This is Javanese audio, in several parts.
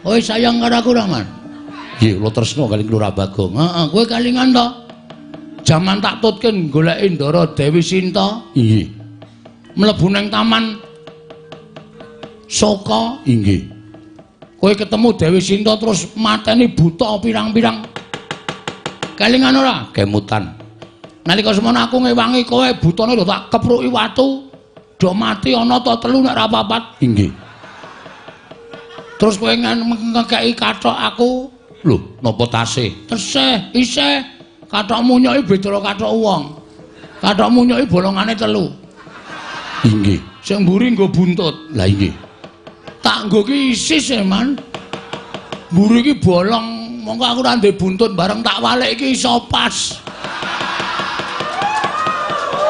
Kowe sayang karo aku ora, Man? Nggih, kula tresna kali Lurah Bagong. Heeh, kowe kalingan to? Jaman tak tutke goleki Ndara Dewi Sinta. Inggih. Mlebu nang taman Soka. Inggih. Kowe ketemu Dewi Sinta terus mateni buta pirang-pirang. Kelingan ora? Kemutan. Nalika semono aku ngewangi kowe butane lho tak kepruki watu. Do mati ana ta telu nek ora papat. Inggih. Terus kowe ngekeki kathok aku. Lho, napa tasih? Tesih, isih. Kathok munyoki beda karo kathok wong. Kathok munyoki bolongane telu. Inggih. Sing mburi nggo buntut. Lah inggih. Tak nggo ki isis e, Man. Mburi ki bolong, mongko aku ora ndek buntut bareng tak walik iki iso pas.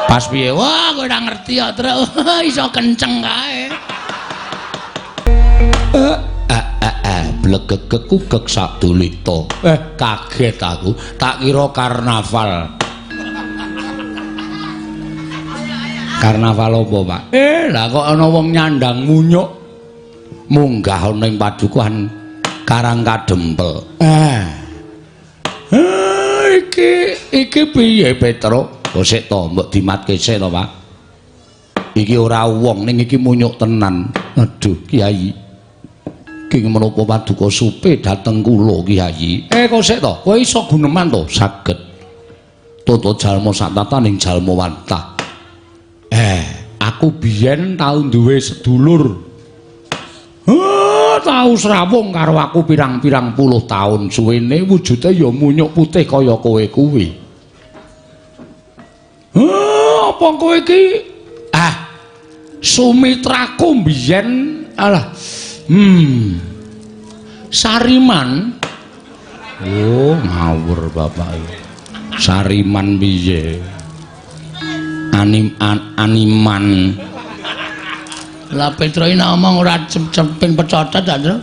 Pas piye? Wah, kowe ora ngerti ya, Truk. Iso kenceng kae. Blegegek kugek sadulita. Kaget aku. Tak kira karnaval. Karnaval apa, Pak? Lah kok ana wong nyandang munyuk munggah ana ing padukuhan Karang Kadempel. Iki piye, Petruk? Oh sik to, mbok dimatke sik to, Pak. Iki ora wong ning iki munyuk tenan. Aduh, Kiai. King menapa paduka supe dhateng kula, Kiai? Kok sik to? Kowe iso guneman to? Saged. Toto jalma satataning jalma wantah. Aku biyen tau duwe sedulur. Tau srawung karo aku pirang-pirang puluh taun suwene wujude ya munyuk putih kaya kowe kuwi. Apa kowe iki? Ah, sumitraku biyen alah. Sariman. Oh, ngawur bapak iki. Sariman piye? Animan. Lah Petro iki nek omong ora cemping pecotot ta, Tru?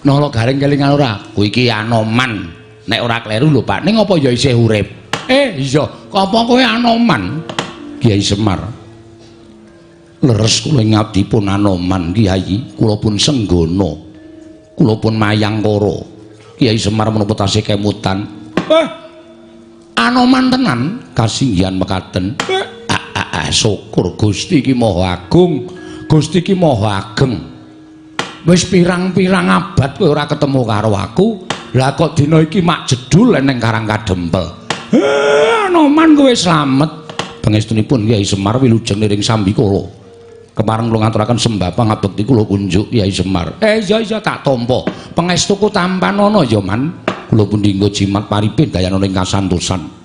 Nala garing kelingan ora? Kuwi iki Anoman. Nek ora kleru lho, Pak. Ning apa ya isih urip? Iya. Apa kowe Anoman? Kiai Semar. Leres kula ngabdi pun Anoman, Kiai. Kula pun senggana. Kula pun mayangkara. Kiai Semar menapa tasih kemutan? Anoman tenan kasinggihan mekaten. Syukur Gusti ki Maha Agung. Gusti ki Maha Ageng. Wis pirang-pirang abad kowe ora ketemu karo aku. Lah kok dina iki mak jedul neng Karang Kadempel. Anoman kowe slamet. Pangestunipun Kiai Semar wilujeng niring sambikala. Kepareng kula ngaturaken sembah pangabekti kula kunjuk Kiai Semar. Iya iya tak tampa. Pangestuku tampanana ya, Man. Kula pundi nggo jimat paripin dayana ing kasantosan.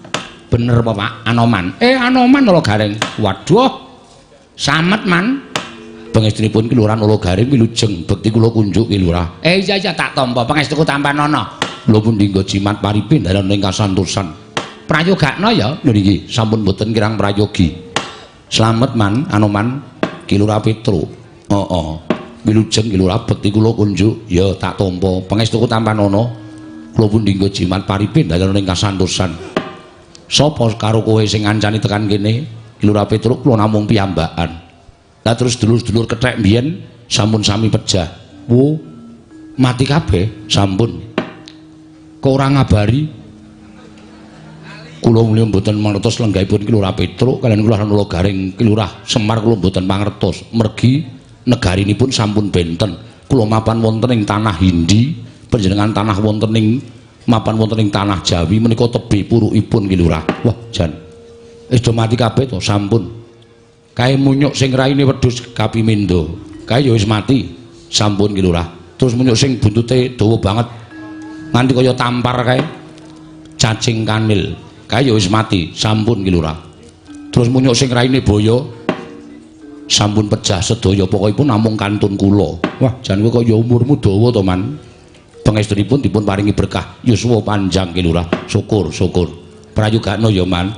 Bener apa, Pak? Anoman. Anoman Nala Gareng. Waduh. Samet, Man. Pangestunipun Ki Lurah Nala Gareng wilujeng bekti kula kunjuk Ki Lurah. Iya iya tak tampa. Pangestuku tampanana. Kula pundi nggo jimat paripin dayana ing kasantosan. Prayogakno ya. Lho niki sampun mboten kirang prayogi. Slamet, Man, Anoman. Ki Lurah Petro. Heeh. Wilujeng Ki Lurah bekti kula kunjuk. Ya tak tampa. Pangestuku tampanana. Kula pundi nggo jimat paripin dayana ing kasantosan. Sapa karo kowe sing ngancani tekan kene? Ki Lurah Petruk kula namung piyambakan. Lah terus dulur-dulur kethek mbiyen sampun sami pejah. Wo, mati kabeh sampun. Kok ora ngabari? Kula mulya mboten mangertos lenggahipun Ki Lurah Petruk kaliyan Lurah Nala Gareng Ki Lurah Semar kula mboten mangertos. Mergi negarinipun sampun benten. Kula mapan wonten ing tanah Hindi, panjenengan tanah wonten ing mapan wonten ing tanah Jawi menika tebih purukipun Ki Lurah. Wah, jan. Wis do mati kabeh to, sampun. Kae munyuk sing raine wedhus kapimendo. Kae ya wis mati. Sampun Ki Lurah. Terus munyuk sing buntute dawa banget. Nganti kaya tampar kae. Cacing kanil. Kae ya wis mati. Sampun Ki Lurah. Terus munyuk sing raine boyo sampun pejah sedaya, pokokipun namung kantun kula. Wah, jan kowe kaya umurmu dawa to, Man. Pangestunipun dipun paringi berkah yuswa panjang Ki Lurah. Syukur, syukur. Prayogakno ya, Man.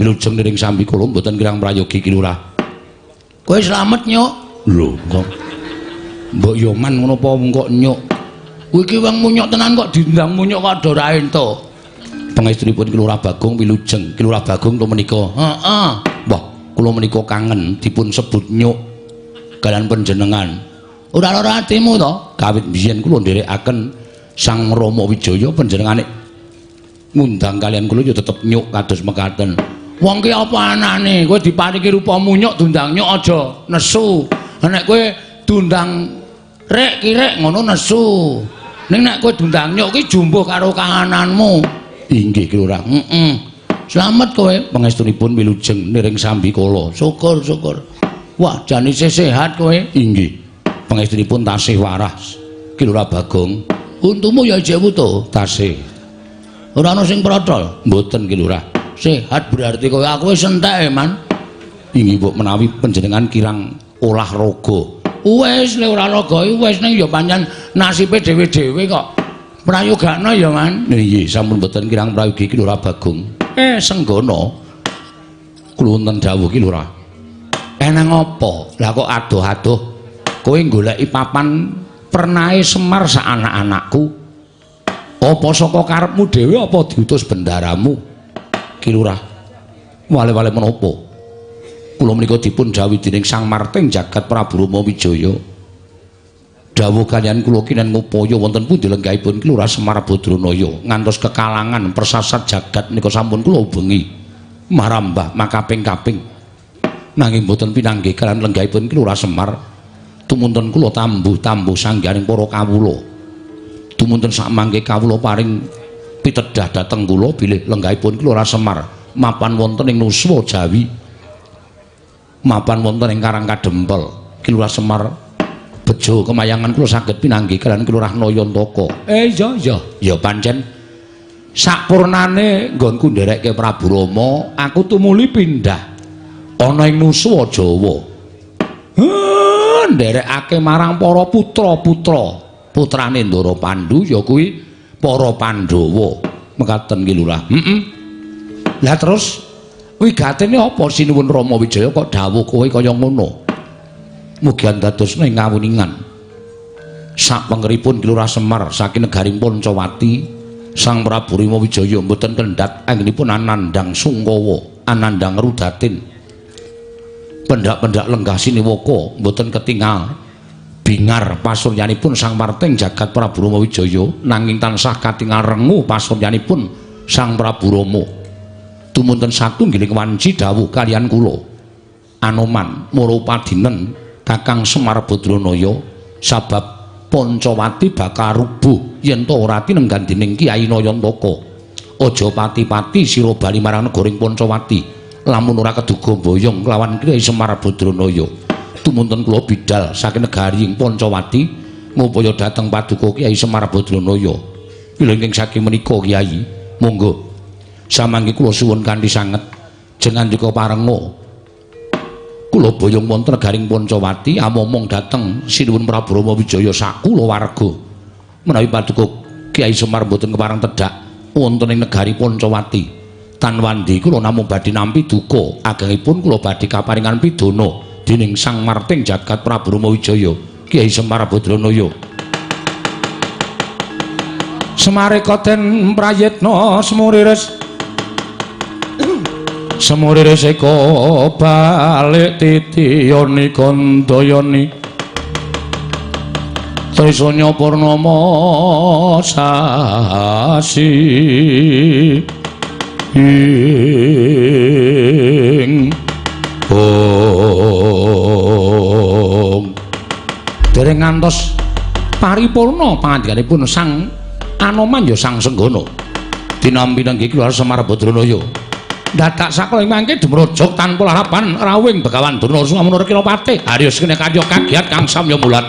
Wilujeng niring sambikala mboten kirang prayogi Ki Lurah. Kowe slamet, Nyuk. Lho, kok mbok yo Man ngono apa kok nyuk? Kowe iki wong munyuk tenan kok diundang munyuk kok do ora entuk. Pangestunipun Ki Lurah Bagong wilujeng. Ki Lurah Bagong to menika. Heeh. Wah, kula menika kangen dipun sebut nyuk kalian panjenengan. Ora lara atimu to? Kawit biyen kula nderekaken Sang Rama Wijaya panjenengane ngundang kalian kula ya tetep nyuk kados mekaten. Wong ki apa anane? Kowe diparingi rupa munyuk diundang nyuk aja nesu. Nek kowe diundang rek kirek ngono nesu. Ning nek kowe diundang nyuk ki jumbuh karo kahananmu. Inggih Ki Lurah. Heeh. Slamet kowe pangestunipun wilujeng niring sambikala. Syukur syukur. Wah, jan isih sehat kowe. Inggih. Pangestunipun tasih waras. Ki Lurah Bagong. Untumu ya isih wutuh? Tasih. Ora ana sing protol? Mboten Ki Lurah. Sehat berarti kowe aku wis entek, Man. Inggih mbok menawi panjenengan kirang olahraga. Wis nek ora raga wis ning ya pancen nasibe dhewe-dhewe kok. Prayogakno ya, Man. Nggih, sampun mboten kirang prayogi Ki Lurah Bagong. Senggono. Kula wonten dawuh Ki Lurah. Eneng apa? Lah kok adoh-adoh kowe goleki papan pernahe Semar sak anak-anakku? Apa saka karepmu dhewe apa diutus bendaramu? Ki Lurah, wale-wale menapa? Kula menika dipun dhawuhi dening Sang Marting Jagat Prabu Rama Wijaya. Dawuh kaliyan kula kinen ngupaya wonten pundi lenggahipun Ki Lurah Semar Badranaya ngantos kekalangan persasat jagat menika sampun kula ubengi marambah makaping-kaping. Nanging boten pinanggih kaliyan lenggahipun Ki Lurah Semar. Tumunten kula tambuh-tambuh sangganing para kawula. Tumunten sakmangke kawula paring pitedah dhateng kula bilih lenggahipun Ki Lurah Semar mapan wonten ing Nuswa Jawi, mapan wonten ing Karang Kadempel. Ki Lurah Semar bejo kemayangan kula saged pinanggih kaliyan Ki Lurah Nayantaka. Iya iya ya pancen sakpurnane nggonku nderekke Prabu Rama aku tumuli pindah ana ing Nuswa Jawa. Nderekake marang para putra-putra putrane Ndara Pandu ya kuwi para Pandhawa. Mekaten Ki Lurah. Heeh. Lah terus wigatene apa sinuwun Rama Wijaya kok dawuh kowe kaya ngono? Mugi andadosna ing ngawuningan. Sapengeripun Ki Lurah Semar saking negaring Pancawati, Sang Prabu Rama Wijaya mboten kendhat anggenipun anandhang sungkawa, anandhang rudatin. Pendak-pendak lenggah siniwaka mboten ketingal bingar pasuryanipun Sang Marting Jagat Prabu Rama Wijaya nanging tansah katingal rengu pasuryanipun Sang Prabu Rama. Tumunten satunggiling wanci dawuh kaliyan kula Anoman Murupadinen Kakang Semar Badranaya sabab Pancawati bakal rubuh yen ta ora tinenggan dening Kyai Nayantaka. Aja pati-pati sira bali marang negaring Pancawati lamun ora keduga boyong kelawan Kyai Semar Badranaya. Tumunten kula bidal saking negari ing Pancawati ngupaya dhateng paduka Kyai Semar Badranaya. Wilujeng saking menika Kyai, monggo samangke kula suwun kanthi sanget jengandika parenga. Kula boyong wonten negaring Pancawati amomong dhateng Sinuwun Prabu Rama Wijaya sakulawarga. Menawi paduka Kyai Semar mboten kepareng tedhak wonten ing negari Pancawati. Tan wandi kula namung badhe nampi duka agengipun kula badhe kaparingan pidana dening Sang Marting Jagat Prabu Rama Wijaya Kyai Semar Badranaya. Semareka den prayitna semuriris semuriris eka balik titiyani gandayani Trisanya purnama sasi ing ong. Dereng ngantos paripurna pangandikanipun Sang Anoman ya Sang Senggana dinampi nenggih Ki Lurah Semar Badranaya. Dadak sakala ing mangke dumrojog tanpa larapan rawuhing Begawan Durna Sumanur Kilapati Aryos kene karya kagiat kang samya mulat.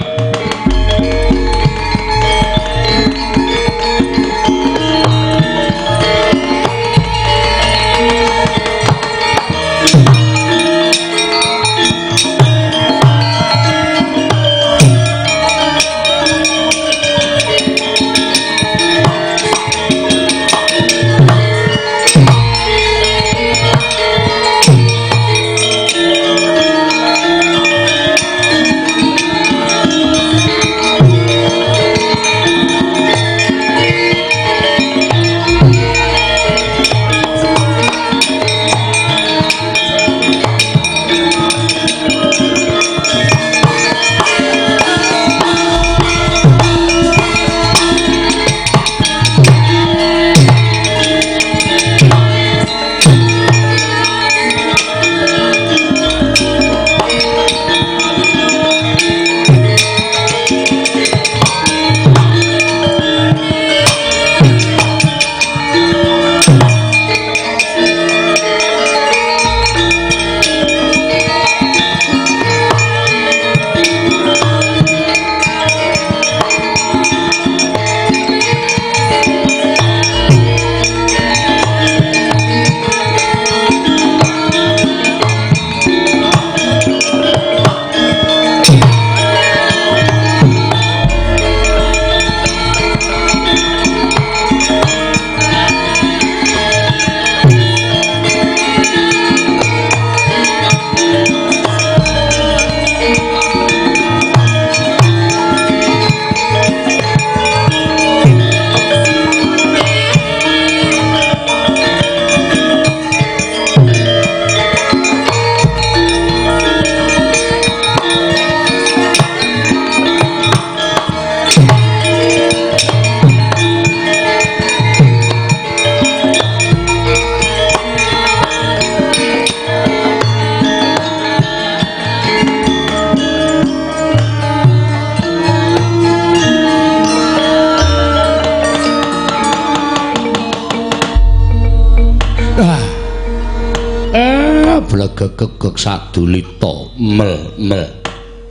Blegegeg sadulita mel mel.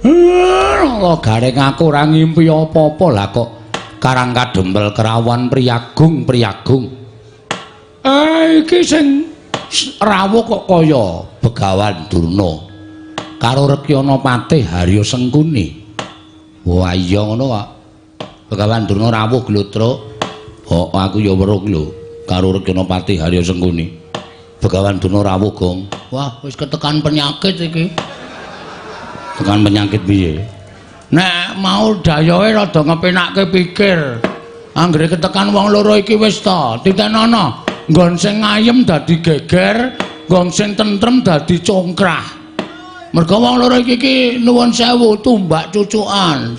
Nala Gareng aku ora ngimpi apa-apa lah kok Karang Kadempel kerawan priyagung priyagung. Iki sing rawuh kok kaya Begawan Durna karo Rekyana Patih Harya Sengkuni. Wah iya ngono kok. Begawan Durna rawuh glodrok. Oh aku ya weruh lho karo Rekyana Patih Harya Sengkuni. Begawan Durna rawuh gong. Wah wis ketekan penyakit iki. Tekan penyakit piye? Nek mau dayohe rada ngepenakke pikir. Anggere ketekan wong loro iki wis ta, titenono. Nggon sing ayem dadi geger, nggon sing tentrem dadi congkrah. Mergo wong loro iki iki nuwun sewu tumbak cucukan.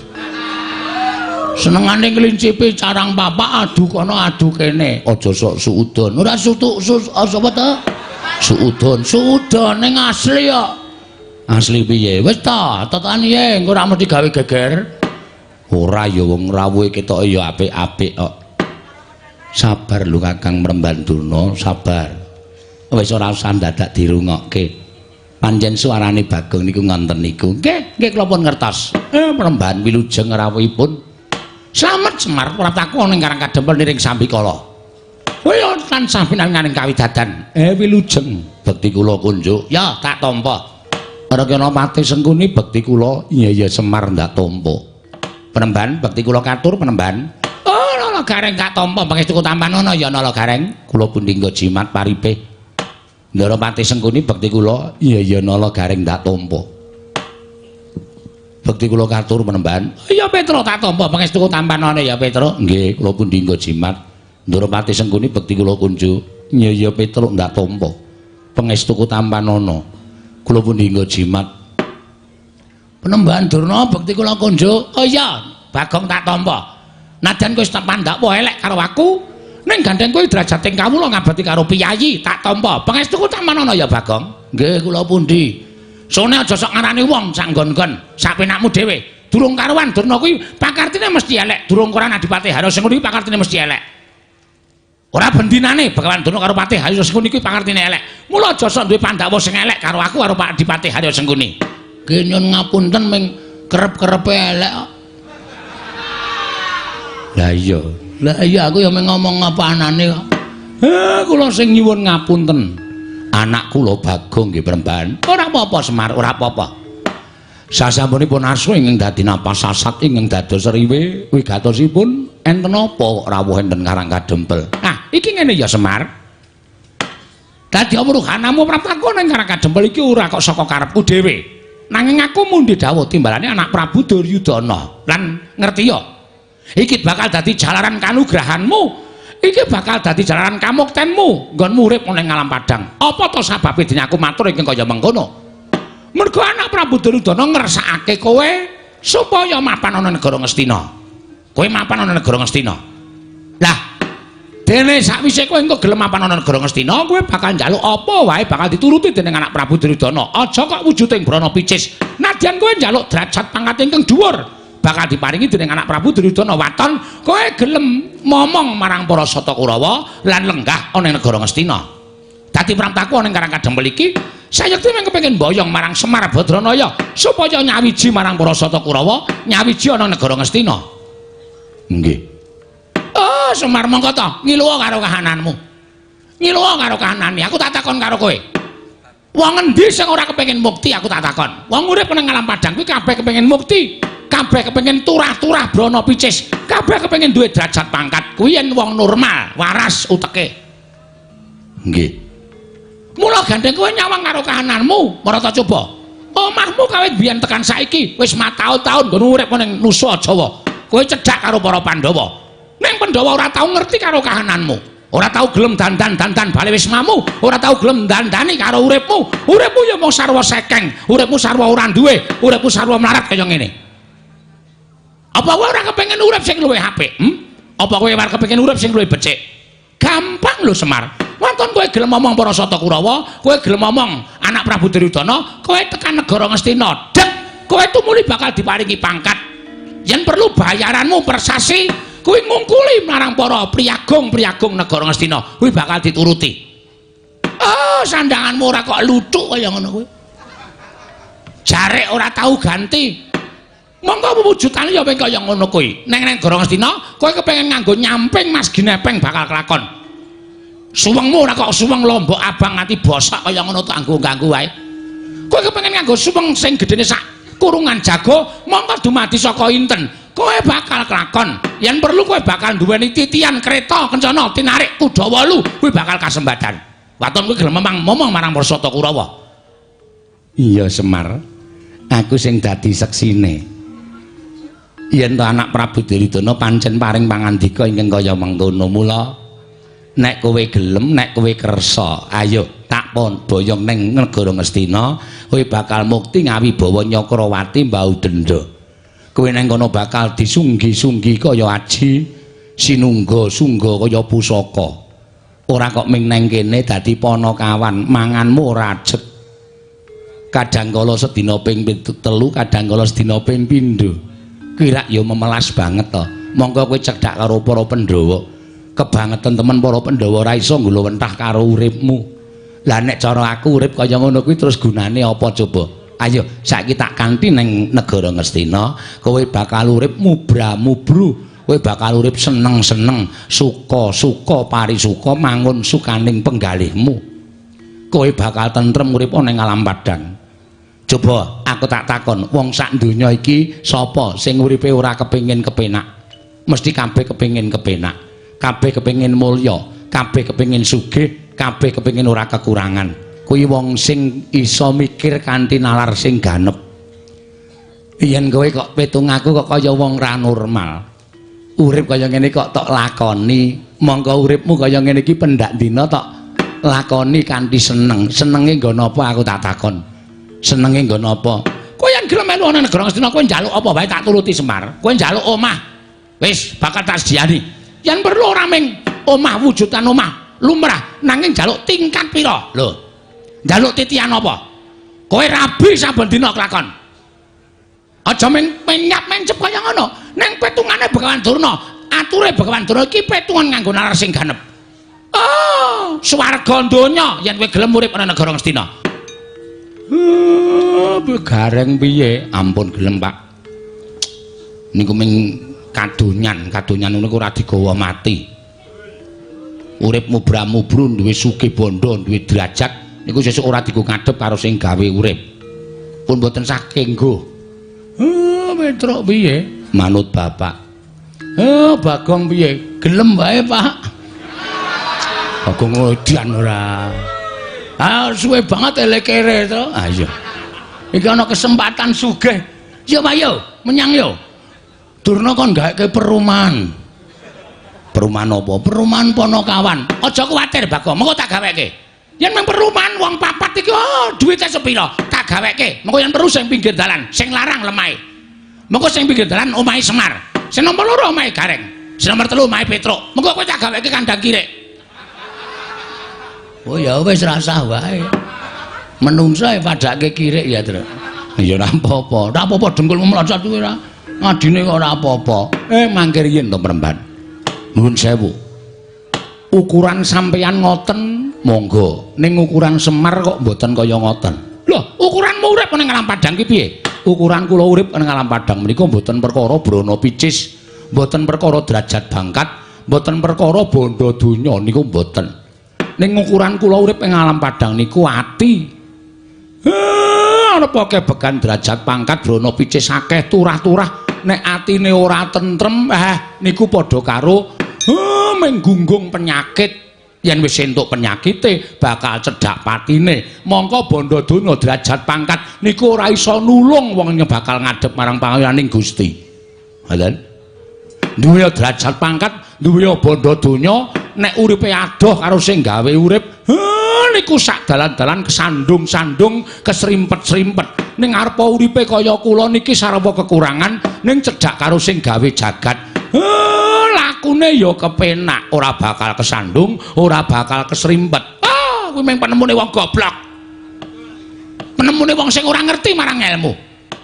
Senengane nglincipi carang papak adu kono adu kene. Aja sok suudon. Ora sutuk sus apa ta? Suudon, suudon ning asli kok. Asli piye? Wis ta, tekan piye engko ora mesti gawe geger. Ora ya wong rawuhe ketoke ya apik-apik kok. Sabar lho Kakang Mremban Durna, sabar. Wis ora usah dadak dirungokke. Pancen suarane Bagong niku ngonten niku. Nggih, nggih kula pun ngertos. Mremban wilujeng rawuhipun. Slamet Semar praptaku ning Karang Kadempel niring sambikala. Kowe tansah pinanganing kawidadan. Wilujeng bekti kula kunjuk. Ya, tak tampa. Rekyana Patih Sengkuni bekti kula. Iya iya Semar ndak tampa. Penemban bekti kula katur penemban. Oh, Nala Gareng gak tampa pangestuku tampanono ya Nala Gareng. Kula pundi nggo jimat paripe. Ndara Patih Sengkuni bekti kula. Iya iya Nala Gareng ndak tampa. Bekti kula katur penemban. Iya Petro tak tampa pangestuku tampanono ya Petro. Nggih, kula pundi nggo jimat. Ndara Patih Sengkuni bekti kula kunjuk. Iya iya Petro ndak tampa. Pangestuku tampanono. Kula pundi nggo jimat. Penemban Durna bekti kula kunjuk. Oh iya, Bagong tak tampa. Najan kowe wis pandakwa elek karo aku, ning gandeng kowe derajating kawula ngabekti karo piyayi tak tampa. Pangestuku tampanono ya Bagong. Nggih, kula pundi. Sone aja sok ngarani wong sak nggon-nggon, sak penakmu dhewe. Durung karuan Durna kuwi pakartine mesti elek, durung karuan Adipati Harya Sengkuni pakartine mesti elek. Ora bendinane Begawan Durna karo Patih Harya Sengkuni kuwi pakartine elek. Mula aja sok duwe pandhawa sing elek karo aku karo Pak Adipati Harya Sengkuni. Nggih nyun ngapunten ming kerep-kerepe elek kok. Lah iya. Lah iya aku ya mung ngomong apa anane kok. Kula sing nyuwun ngapunten. Anak kula Bagong nggih Premban. Ora apa-apa Semar, ora apa-apa. Sasampunipun asu ingkang dadi napas sasat ingkang dados riwe wigatosipun enten apa kok rawuh enten Karang Kadempel. Nah, iki ngene ya Semar. Dadi awruhanamu praptaku ning Karang Kadempel iki ora kok saka karepku dhewe. Nanging aku mundi dawuh timbalane anak Prabu Duryudana. Lan ngerti ya? Iki bakal dadi jalaran kanugrahanmu. Iki bakal dadi jalaran kamuktenmu nggonmu urip ning alam padang. Apa to sababe dene aku matur ingkang kaya mengkono? Mergo anak Prabu Duryudana ngersakake kowe supaya mapan ana negara Ngastina. Kowe mapan ana negara Ngastina. Lah, dene sakwise kowe engko gelem mapan ana negara Ngastina, kowe bakal njaluk apa wae bakal dituruti dening anak Prabu Duryudana. Aja kok wujuding brana picis. Nadyan kowe njaluk derajat pangkat ingkang dhuwur, bakal diparingi dening anak Prabu Duryudana. Waton kowe gelem momong marang para Sata Kurawa lan lenggah ana ing negara Ngastina. Dadi praptaku ana ing Karang Kadempel iki sayekti mung kepengin boyong marang Semar Badranaya supaya nyawiji marang para Sata Kurawa, nyawiji ana negara Ngastina. Nggih. Oh, Semar mongko ta ngiluwa karo kahananmu. Ngiluwa karo kahanane. Aku tak takon karo kowe. Wong endi sing ora kepengin mukti aku tak takon. Wong urip nang alam padang kuwi kabeh kepengin mukti. Kabeh kepengin turah-turah brana picis. Kabeh kepengin duwe derajat pangkat. Kuwi yen wong normal, waras uteke. Nggih. Mula gandeng kowe nyawang karo kahananmu, marata coba. Omahmu kawit biyen tekan saiki wis mataun-taun nggon urip ning Nusa Jawa. Kowe cedhak karo para Pandhawa. Ning Pandhawa ora tau ngerti karo kahananmu. Ora tau gelem dandan-dandan bali wismamu, ora tau gelem dandani karo uripmu. Uripmu ya mung sarwa sekeng, uripmu sarwa ora duwe, uripmu sarwa mlarat kaya ngene. Apa kowe ora kepengin urip sing luwih apik? Apa kowe ora kepengin urip sing luwih becik? Gampang lho Semar. Wonten kowe gelem ngomong para Sata Kurawa, kowe gelem ngomong anak Prabu Duryudana, kowe tekan negara Ngastina, dek, kowe tumuli bakal diparingi pangkat. Yen perlu bayaranmu persasi, kuwi ngungkuli marang para priyagung-priyagung negara Ngastina, kuwi bakal dituruti. Oh, sandanganmu ora kok luthuk kaya ngono kuwi. Jarek ora tau ganti. Monggo wujudane ya ping kaya ngono kuwi. Neng neng negara Ngastina, kowe kepengin nganggo nyamping Mas Ginepeng bakal kelakon. Suwengmu ora kok suweng lombok abang nganti bosok kaya ngono tak ganggu wae. Kowe kepengin nganggo suweng sing gedene sak kurungan jago, monggo dumadi saka inten. Kowe bakal kelakon. Yen perlu kowe bakal duweni titian kereta kencana tinarik kuda 8, kuwi bakal kasembadan. Waton kuwi gelem memang momong marang Parsata Kurawa. Iya Semar, aku sing dadi seksine. Yen to anak Prabu Duryudana pancen paring pangandika ingkang kaya mengkono, mula nek kowe gelem, nek kowe kersa, ayo tak pon boyong ning negara Ngastina, kowe bakal mukti ngawibawa Nyakrawati mbau denda. Kowe nang kono bakal disunggi-sunggi kaya aji, sinungga-sungga kaya pusaka. Ora kok ming nang kene dadi panakawan, manganmu ora ajeg. Kadang kala sedina ping 3, kadang kala sedina ping pindho. Kuwi rak ya memelas banget to. Mongko kowe cedhak karo para Pandhawa. Kebangetan temen para Pandhawa ora iso nggulawentah karo uripmu. Lah nek cara aku urip kaya ngono kuwi terus gunane apa coba? Ayo saiki tak kanthi ning negara Ngastina, kowe bakal urip mubra-mubru, kowe bakal urip seneng-seneng, suka-suka parisuka mangun sukaning penggalihmu. Kowe bakal tentrem urip ana ning alam padang. Coba aku tak takon, wong sak donya iki sapa sing uripe ora kepengin kepenak? Mesti kabeh kepengin kepenak, kabeh kepengin mulya, kabeh kepengin sugih, kabeh kepengin ora kekurangan. Kuwi wong sing iso mikir kanthi nalar sing ganep. Yen kowe kok petung aku kok kaya wong ra normal. Urip kaya ngene kok tok lakoni, mongko uripmu kaya ngene iki pendak dina tok lakoni kanthi seneng. Senenge nggo napa aku tak takon? Senenge nggo napa? Kowe yen gelem melu ana negara Ngastina kowe njaluk apa wae tak turuti Semar. Kowe njaluk omah, wis bakal tak sediani. Yen perlu ora ming omah wujudan omah lumrah, nanging njaluk tingkat pira? Lho. Njaluk titian apa? Kowe rabi saben dina kelakon. Aja ming menyap mencep kaya ngono. Ning petungane Begawan Durna, ature Begawan Durna iki petungan nganggo nalar sing ganep. Oh, swarga donya yen kowe gelem urip ana negara Ngastina. Gareng piye? Ampun gelem, Pak. Niku ming kadonyan, kadonyan niku ora digawa mati. Urip mubra-mubru duwe sugih bondo, duwe derajat, niku sesuk ora digo ngadhep karo sing gawe urip. Pun mboten saking nggo. Petruk piye? Manut bapak. Bagong piye? Gelem wae, Pak. Bagong edan ora. Ah, suwe banget elekere to. Ah iya. Iki ana kesempatan sugih. Yo, Pak yo, menyang yo. Durna kon gawekke perumahan. Perumahan apa? Perumahan Panakawan. Aja kuwatir, Bagong, mengko tak gaweke. Yen mung perumahan wong papat iki, oh, duwite sepira? Tak gaweke. Mengko yen perlu sing pinggir dalan, sing larang lemahe. Mengko sing pinggir dalan omahe Semar. Sing nomor 2 omahe Gareng. Sing nomor 3 omahe Petruk. Mengko kowe tak gaweke kandang kirik. Oh ya wis rasah wae. Menungsa e padake kirik ya, Tru. Ya ora apa-apa. Ora apa-apa dengkulmu mlocot kuwi ora. Ngadine kok ora apa-apa. Mangke riyin to Premban. Nuwun sewu. Ukuran sampeyan ngoten monggo. Ning ukuran Semar kok mboten kaya ngoten. Lho, ukuranmu urip ning alam padang ki piye? Ukuran kula urip ning alam padang menika mboten perkara brana picis, mboten perkara derajat bangkat, mboten perkara bondo donya niku mboten. Ning ukuran kula urip ing alam padang niku ati. Ana kebegan derajat pangkat brana picis akeh turah-turah, nek atine ora tentrem, niku padha karo menggunggung penyakit. Yen wis entuk penyakite bakal cedhak patine. Mongko bondo donya derajat pangkat niku ora iso nulung wong bakal ngadhep marang pangayaning Gusti. Ngoten. Duwe derajat pangkat, duwe bondo donya, nek uripe adoh karo sing gawe urip, niku sak dalan-dalan kesandung-sandung, kesrimpet-srimpet. Ning arepa uripe kaya kula niki sarwa kekurangan, ning cedhak karo sing gawe jagat. Lakune ya kepenak, ora bakal kesandung, ora bakal kesrimpet. Ah, kuwi mung penemune wong goblok. Penemune wong sing ora ngerti marang ilmu.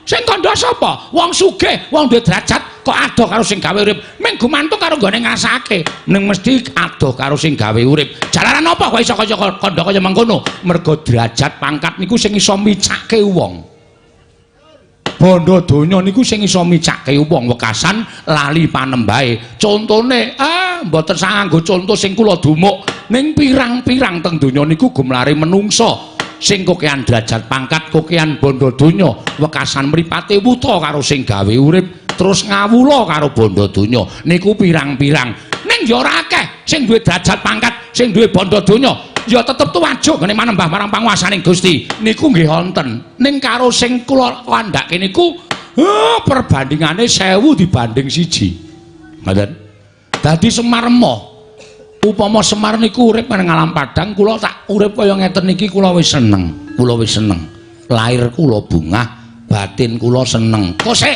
Sing kandha sapa? Wong sugih, wong duwe derajat kok adoh karo sing gawe urip. Ming gumantung karo nggone ngrasake. Ning mesti adoh karo sing gawe urip. Jalaran apa kok iso kaya kandha kaya mengkono? Mergo derajat pangkat niku sing iso micake wong. Bondo donya niku sing iso micake wong wekasan lali panembahe. Contone, mboten sang nganggo conto sing kula dumuk. Ning pirang-pirang teng donya niku gumlare menungsa sing kokean derajat pangkat, kokean bondo donya, wekasan mripate wuta karo sing gawe urip, terus ngawula karo bondo donya. Niku pirang-pirang. Ning ya ora akeh sing duwe derajat pangkat, sing duwe bondo donya, ya tetep tuwajuk ngene manembah marang panguwasaning Gusti. Niku nggih wonten. Ning karo sing kula kandhake niku perbandingane 1000 dibanding 1. Ngoten. Dadi Semar emoh. Upama Semar niku urip nang alam padang, kula tak urip kaya ngeten iki kula wis seneng. Kula wis seneng. Lahir kula bungah, batin kula seneng. Kok sik?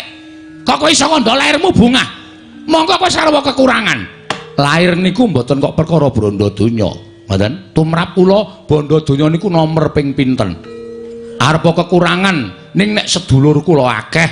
Kok kowe iso kandha lahirmu bungah? Monggo kowe sarwa kekurangan. Lahir niku mboten kok perkara bondo donya. Ngoten. Tumrap kula bondo donya niku nomer ping pinten. Arepa kekurangan ning nek sedulur kula akeh,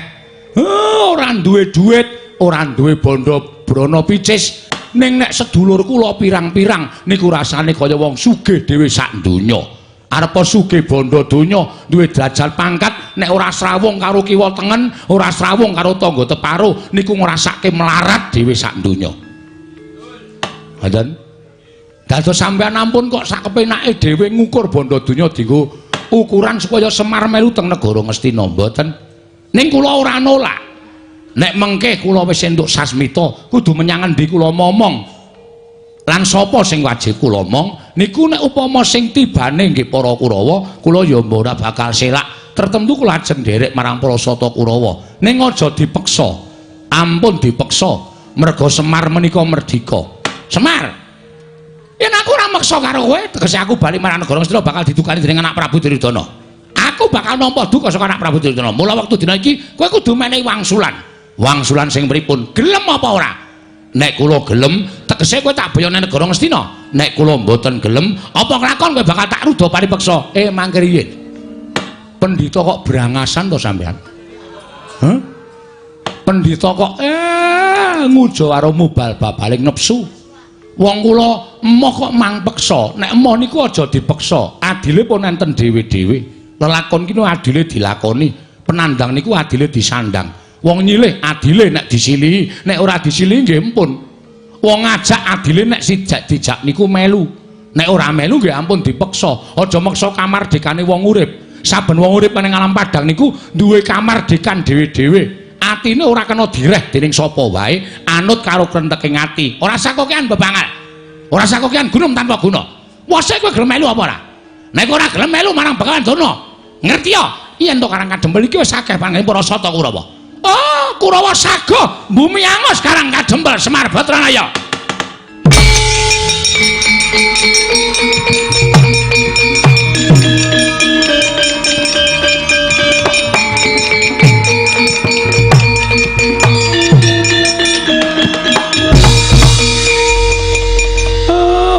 ora duwe duit, ora duwe bondo brana picis. Ning nek sedulur kula pirang-pirang niku rasane kaya wong sugih dhewe sak donya. Arepa sugih bondo donya, duwe derajat pangkat, nek ora srawung karo kiwa tengen, ora srawung karo tangga teparo, niku ngrasake melarat dhewe sak donya. Ngoten. Dados sampeyan ampun kok sak kepenake dhewe ngukur bondo donya dienggo ukuran supaya Semar melu teng negara Ngastina, mboten. Ning kula ora nolak. Nek mengke kula wis entuk sasmita, kudu menyang endi kula momong. Lan sapa sing wajib kula omong niku nek upama sing tibane nggih para Kurawa, kula ya ora bakal selak. Tertentu kula ajeng nderek marang para sata Kurawa. Ning aja dipeksa. Ampun dipeksa. Merga Semar menika merdika. Semar, yen aku ora meksa karo kowe, tegese aku bali marang negara Ngastina bakal didukani dening anak Prabu Duryudana. Aku bakal nampa duka saka anak Prabu Duryudana. Mula wektu dina iki kowe kudu menehi wangsulan. Wangsulan sing pripun? Gelem apa ora? Nek kula gelem, tegese kowe tak boyone negara Ngastina. Nek kula mboten gelem, apa nglakon kowe bakal tak ruda paripeksa. Mangke riyin. Pendhita kok brangasan to sampean? Hah? Pendhita kok ngujo karo mubal babaling nepsu. Wong kula emoh kok mang peksa. Nek emoh niku aja dipeksa. Adile pun enten dhewe-dhewe. Lelakon ki adile dilakoni, penandang niku adile disandang. Wong nyilih adile nek disilihi, nek ora disilihi nggih ampun. Wong ngajak adile nek sijak dijak niku melu. Nek ora melu nggih ampun dipeksa. Aja meksa kamardikane wong urip. Saben wong urip ning alam padang niku duwe kamardikan dhewe-dhewe. Atine ora kena direh dening sapa wae, anut karo krenteking ati. Ora sakokean bebangal. Ora sakokean gunung tanpa guna. Wase kowe gelem melu apa ora? Nek ora gelem melu marang Begawan Durna. Ngerti ya? Yen to Karang Kadempel iki wis akeh panggene para sata Kurawa. Oh, Kurawa sago bumi angus Karang Kadempel Semar Batranaya.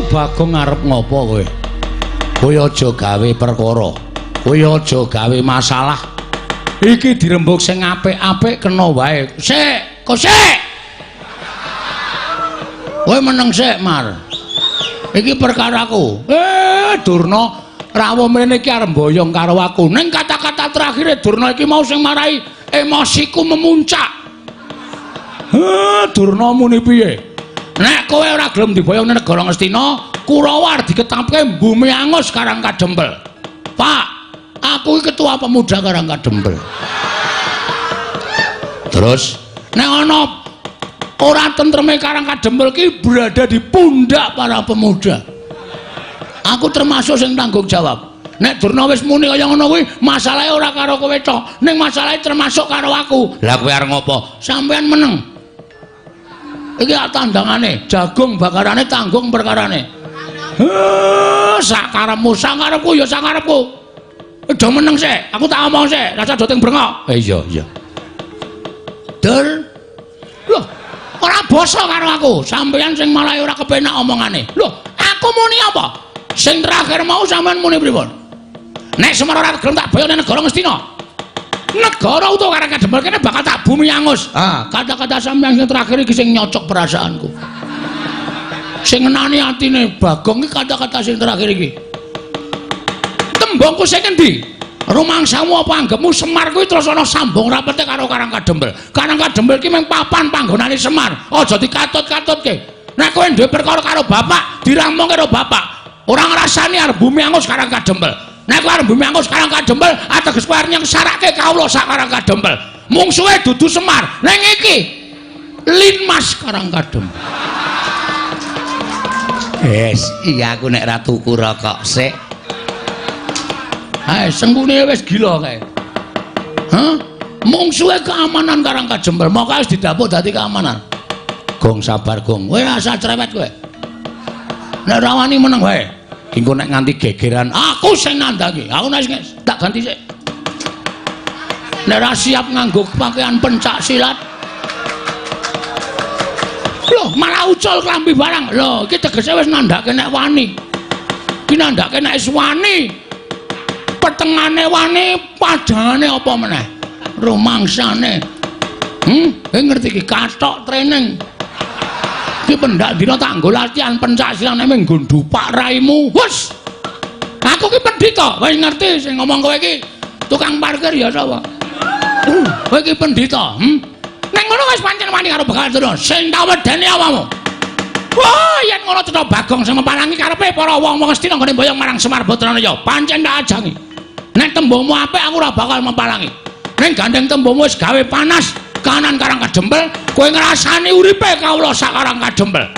Bagong arep ngopo kowe? Kowe aja gawe perkara. Kowe aja gawe masalah. Iki dirembug sing apik-apik kena wae. Sik, kok sik. Kowe meneng sik, Mar. Iki perkaraku. Durna rawuh mrene iki arep mboyong karo aku. Ning kata-kata terakhire Durna iki mau sing marai emosiku memuncak. Durna muni piye? Nek kowe ora gelem diboyong nang negara Ngastina, Kurawa arep diketapke bumi angus Karang Kadempel. Pak, aku iki ketua pemuda Karang Kadempel. Terus nek ana ora tentreme Karang Kadempel ki berada di pundak para pemuda. Aku termasuk sing tanggung jawab. Nek Durna wis muni kaya ngono kuwi, masalahe ora karo kowe tok, ning masalahe termasuk karo aku. Lah kowe arep ngopo? Sampeyan meneng. Iki tandangane, jagung bakarane tanggung perkarane. Sakarepmu, sakarepku ya sakarepku. Aja meneng sik, aku tak omong sik, rasa do ting brengok. Iya, iya. Dur. Loh, ora basa karo aku. Sampeyan sing malah ora kepenak omongane. Loh, aku muni apa? Sing terakhir mau sampeyan muni pripun? Nek Semar ora gelem tak boyone negara Ngastina. Negara utawa Karang Kadempel kene bakal tak bumi angus. Ah, kata-kata sampeyan sing terakhir iki sing nyocok perasaanku. Sing ngenani atine Bagong iki kata-kata sing terakhir iki. Tembungku sing endi? Rumangsamu apa anggepmu Semar kuwi terus ana sambung rapete karo Karang Kadempel. Karang Kadempel ki mung papan panggonane Semar. Aja dikatut-katutke. Nek kowe duwe perkara karo bapak, dirampung karo bapak. Ora ngrasani arep bumi angus Karang Kadempel. Nek kowe arep bumi angus Karang Kadempel, ateges kowe arep nyengsarake kawula sak Karang Kadempel. Mungsuhe dudu Semar, ning iki Linmas Karang Kadempel. Wes, iya aku nek ra tuku rokok sik. Hae, sengkune wis gila kae. Hah? Mungsuhe keamanan Karang Kadempel, moko wis didapuk dadi keamanan. Gong sabar, Gong. Kowe ora usah cerewet kowe. Nek ora wani meneng wae. Engko nek nganti gegeran, aku sing nandhangi. Aku nek tak ganti sik. Nek ora siap nganggo pakaian pencak silat. Loh, malah ucul klambi barang. Loh, iki tegese wis nandhake nek wani. Iki nandhake nek wis wani. Petengane wani, padhangane apa meneh? Rumangsane. Kowe ngerti iki kathok training. Iki pendak dina tak nggo latihan pencak silat nek nggo ndupak raimu. Wes. Aku ki pendhita, wis ngerti sing ngomong kowe iki tukang parkir ya sapa? Kowe iki pendhita, Nek ngono wis pancen wani karo Begawan Durna, sing tak wedeni awakmu. Wah, yen ngono cetha Bagong sing meparangi karepe para wong-wong Astina nggone mboyong marang Semar Badranaya, pancen tak ajangi. Nek tembungmu apik aku ora bakal memparangi. Ning gandeng tembungmu wis gawe panas kanan Karang Kadempel, kowe ngrasani uripe kawula sak Karang Kadempel.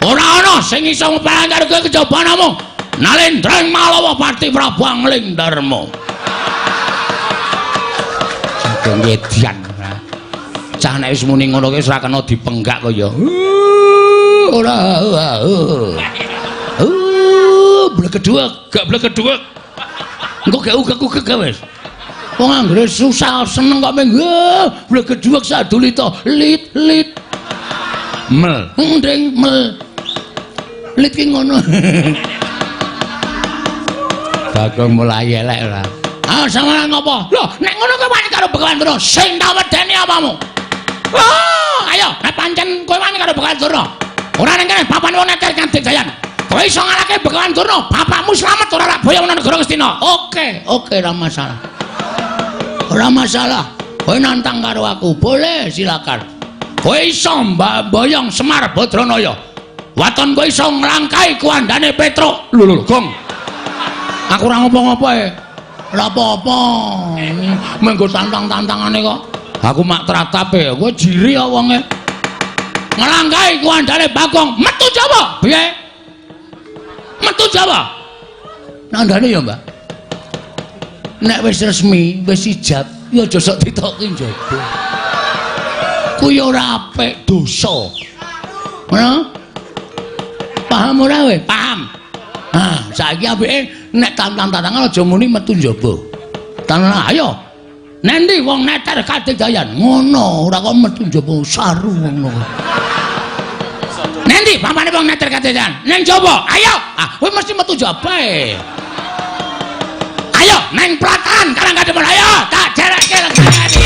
Ora ana sing iso meparangi karo kowe kejaba namung Nalendra ing Malawa Pati Prabu Angling Darma. Saking edian. Cah nek wis muni ngono kuwi wis ora kena dipenggak kaya. Ora. Blegedhuwek, gak blegedhuwek. Engko gak ugek-ugek wis. Wong anggere susah seneng kok mung blegedhuwek sadulita lit lit. Mel. Ndring mel. Lit ki ngono. Bagong mulai elek ora. Ah, sampeyan ngopo? Lho, nek ngono kowe wani karo Begawan Durna, sing tak wedeni apamu? Wah, ayo, nek pancen kowe wani karo Begawan Durna. Ora ning kene papan wong neter Kadigdayan. Kowe iso ngalahke Begawan Durna, bapakmu slamet ora rak boyong nang negara Ngastina. Oke, oke, ora masalah. Ora masalah. Kowe nantang karo aku, boleh silakan. Kowe iso mboyong Semar Badranaya. Waton kowe iso nglangkai kuandane Petruk. Lho lho, Gong. Aku ora ngopo-ngopo e. Ora apa-apa. Menggo tantang-tantangane kok. Aku mak tratape, kowe jiri kok wonge. Nglangkai kuandane Bagong, metu Jawa. Piye? Metu Jawa. Nandane ya, Mbak. Nek wis resmi, wis ijab, ya aja sok ditoki njaba. Kuwi ora apik, dosa. Ngono? Paham ora kowe? Paham. Ah, saiki apike nek tantang-tantangan aja muni metu njaba. Tanang ayo. Nendi wong neter Kadigdayan? Ngono, ora kok metu njaba saru ngono. Nendi pampane wong neter Kadigdayan? Ning njaba. Ayo. Ah, kowe mesti metu njaba e. Ayo neng Plataran Karang Kadempel, ayo tak jerekke lengkane.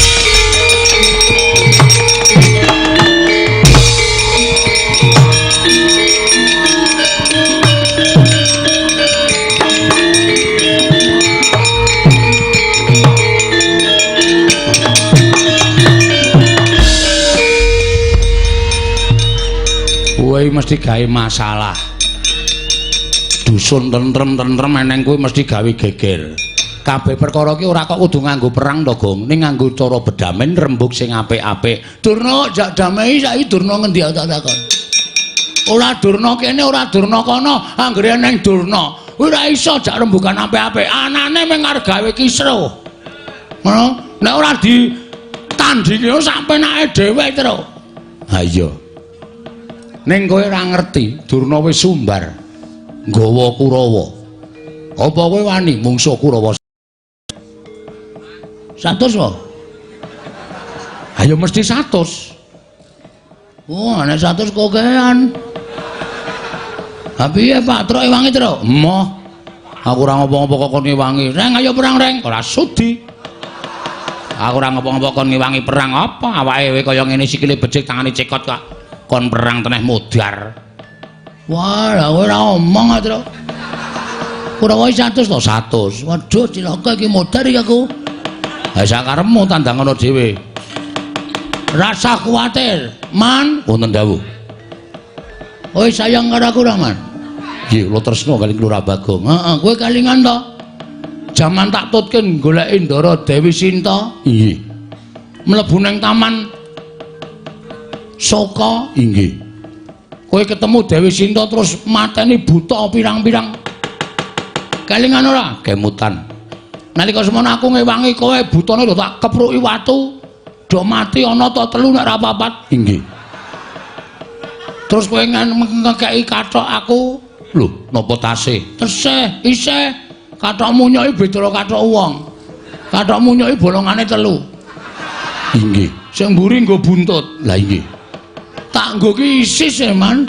Kowe mesti gawe masalah. Dusun tentrem-tentrem eneng kowe mesti gawe geger. Kabeh perkara ki ora kok kudu nganggo perang to, Gong. Ning nganggo cara bedamen rembug sing apik-apik. Durna jak damai saiki Durna ngendi tak takon. Ora Durna kene, ora Durna kono, anggere eneng Durna. Ora iso jak rembugan apik-apik. Anane mung arep gawe kisruh. Ngono? Nek ora ditandingi sak penake dhewe terus. Ha iya. Ning kowe ora ngerti, Durna wis sumbar nggawa Kurawa. Apa kowe wani mungsuh Kurawa? 100 wae. Ayo mesti 100. Oh, nek 100 kokean. Ha piye Pak Truk ewangi, Truk? Emoh. Aku ora ngopo-ngopo kok kon ngewangi. Reng ayo perang, Reng. Ora sudi. Aku ora ngopo-ngopo kon ngewangi perang apa awake kaya ngene sikile becik tangane cekot kok kon perang teneh modar. Wah, lah kowe ora omong a, Tru. Kurawa 100 to 100. Waduh, cilaka iki modar iki aku. Ha sakarepmu tandang ngono dhewe. Rasa kuwatir, Man. Wonten dawuh. Kowe sayang karo aku ora, Man? Nggih, kula tresna kali Lurah Bagong. Heeh, kowe kalingan to? Jaman tak tutke goleki Ndara Dewi Sinta. Inggih. Mlebu nang taman Soka. Inggih. Kowe ketemu Dewi Sinta terus mateni buta pirang-pirang. Kelingan ora? Kemutan. Nalika semono aku ngewangi kowe butane lho tak kepruki watu. Do mati ana ta telu nek ora papat. Inggih. Terus kowe ngekeki kathok aku. Lho, napa tasih? Tesih, isih. Kathok munyoki beda karo kathok wong. Kathok munyoki bolongane telu. Inggih. Sing mburi nggo buntut. Lah inggih. Tak nggo ki isis e, Man.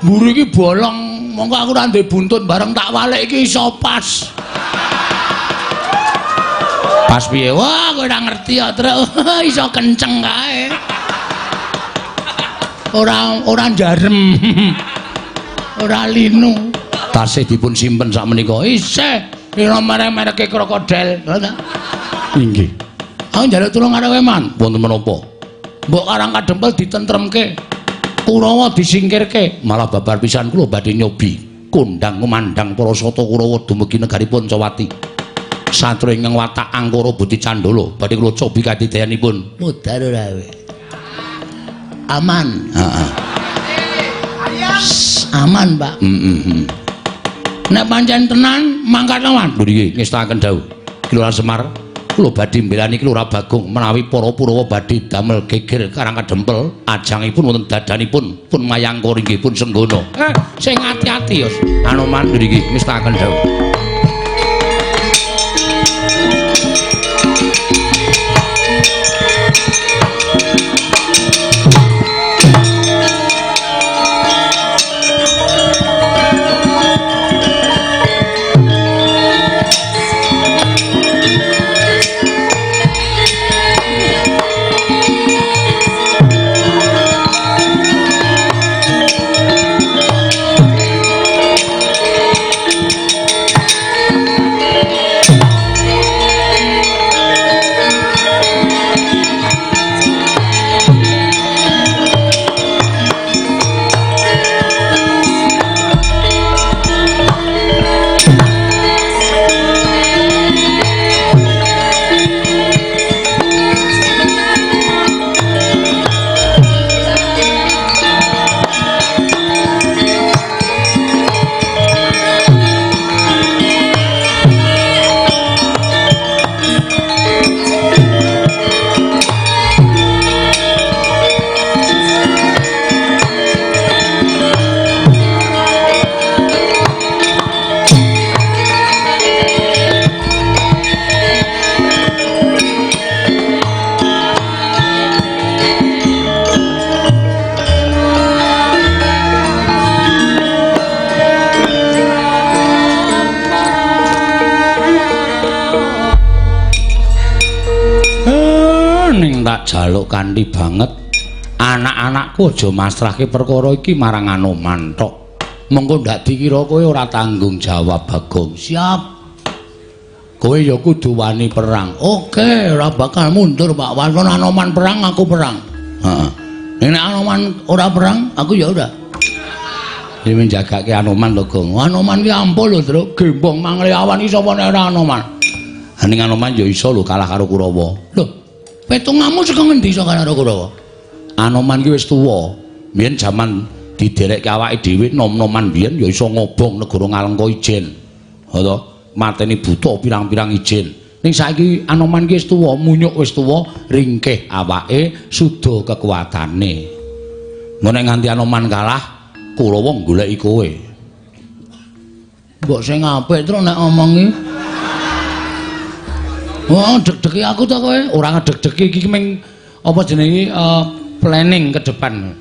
Mburi iki bolong, mongko aku ora ndek buntut bareng tak walik iki iso pas. Pas piye? Wah, kowe ora ngerti ya, Truk. Iso kenceng kae. Ora njarem. Ora linu. Tasih dipun simpen sakmenika. Isih ora merek-mereke krokodil. Inggih. Aku njaluk tulung karo kowe, Man. Wonten menapa? Mbok Karang Kadempel ditentremke. Kurawa disingkirke. Malah babar pisan kula badhe nyobi kondang kumandhang para sata Kurawa dumugi negari Pancawati. Satria ingkang watak angkara budi candala badhe kula cobi kadidayanipun. Mudhar ora kowe. Aman. Heeh. Aman, Pak. Nek pancen tenan mangkat lawan. Lho nggih, ngestakaken dawuh. Ki Lurah Semar, kula badhe mbelani Ki Lurah Bagong menawi para Purawa badhe damel geger Karang Kadempel, ajangipun wonten dadanipun pun mayangkara inggih pun senggana. Sing ati-ati ya. Anoman lho nggih, ngestakaken dawuh. Jaluk kanthi banget anak-anakku aja masrahke perkara iki marang Anoman tok. Mengko ndak dikira kowe ora tanggung jawab, Bagong. Siap. Kowe ya kudu wani perang. Oke, ora bakal mundur, Pak. Walaupun Anoman perang, aku perang. Heeh. Nek Anoman ora perang, aku ya ora. Dhewe njagake Anoman lho, Gong. Anoman ki ampuh lho, Truk. Gembong mangleawan iki sapa nek ora Anoman? Ning Anoman ya iso lho kalah karo Kurawa. Lho, petungamu saka ngendi iso kalah karo Kurawa? Anoman ki wis tuwa. Biyen jaman diderekke awake dhewe nom-noman biyen ya iso ngobong negara Ngalengka ijen. Ha to, mateni buta pirang-pirang ijen. Ning saiki Anoman ki wis tuwa, munyuk wis tuwa, ringkih awake, suda kekuatane. Engko nek nganti Anoman kalah, Kurawa goleki kowe. Mbok sing apik terus nek omongi. Wah, deg-degi aku ta kowe? Ora ngedeg-degi iki ming apa jenenge planning ke depan.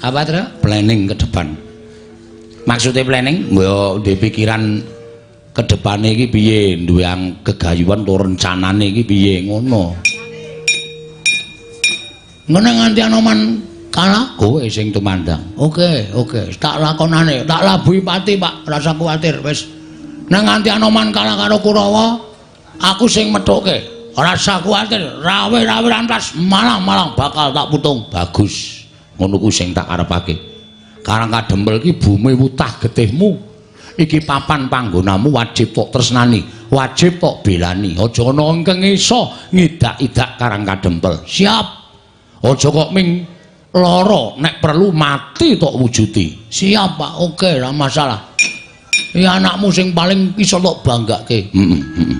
Apa, Tru? Planning ke depan. Maksudnya planning, mbok ndek pikiran Kedepane iki piye? Duwe kegayuhan to rencanane iki piye ngono. Ngene nganti Anoman kalah kowe sing tumandang. Oke, oke, tak lakonane, tak labuhi pati, Pak, rasa kuwatir wis. Nek nganti Anoman kalah karo Kurawa, aku sing methuke. Rasa kuwatir, rawe-rawe rantas malang-malang bakal tak putung. Bagus. Ngono ku sing tak karepake. Karang Kadempel iki bumi wutah getihmu. Iki papan panggonamu wajib tok tresnani, wajib tok belani. Aja ana ingkang iso ngidak-idak Karang Kadempel. Siap. Aja kok ming lara, nek perlu mati tok wujudi. Siap, Pak. Oke, ora masalah. Iki anakmu sing paling iso tok banggake. Heeh, heeh.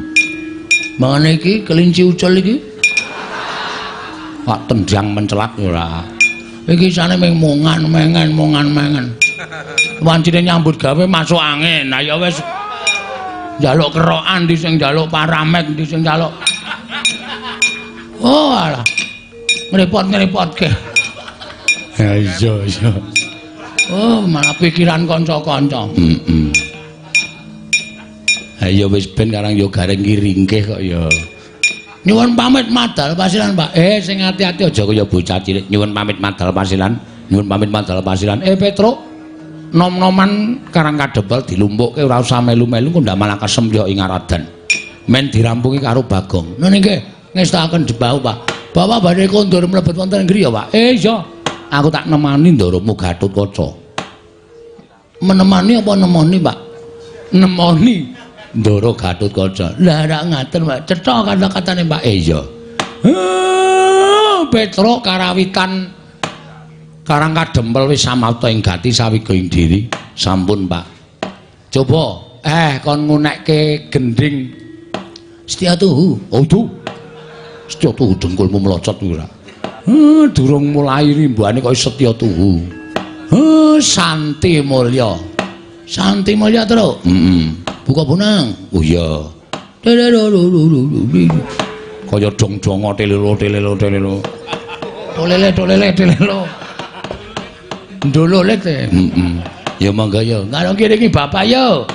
Mangane iki kelinci ucul iki. Pak tendang mencelat ora. Iki isane ming mongan mengen mongan mengen. Wancine nyambut gawe masuk angin. Lah ya wis njaluk kerokan ndi sing njaluk paramek ndi sing njaluk. Oh alah. Ngrepot-ngrepotke. Ya iya iya. Oh, malah pikiran kanca-kanca. Heeh. Ha ya wis ben karang ya gareng ki ringkih kok ya. Nyuwun pamit madal pasilan, Pak. Sing ati-ati aja kaya bocah cilik. Nyuwun pamit madal pasilan. Nyuwun pamit madal pasilan. Petruk, nom-noman Karang Kadempel dilumpukke ora usah melu-melu kok ndak malah kesembyok ing aradan. Men dirampungi karo Bagong. Ngene nggih, ngestakaken jebau, Pak. Bapak badhe kondur mlebet wonten griya, Pak. Iya. Aku tak nemani ndaramu Gatotkaca. Menemani apa nemoni, Pak? Nemoni ndara Gatotkaca. Lah rak ngaten, Pak. Cetha kata-katane, Pak. Iya. Petruk karawitan Karang Kadempel wis samapta ing gati sawiga ing diri. Sampun, Pak. Coba kon ngunekke gendhing Setya Tuhu. Oh, duh. Setya Tuhu dengkulmu melocot kuwi ora. Durung mulai rimbane kaya Setya Tuhu. Santi Mulya. Santi Mulya, Truk. Heeh. Buka bonang. Oh iya. Kaya dong-dongo telelo telelo telelo. Tolele tolele telelo. Ndololet. Heeh. Ya monggo ya. Karo kene iki bapak yo.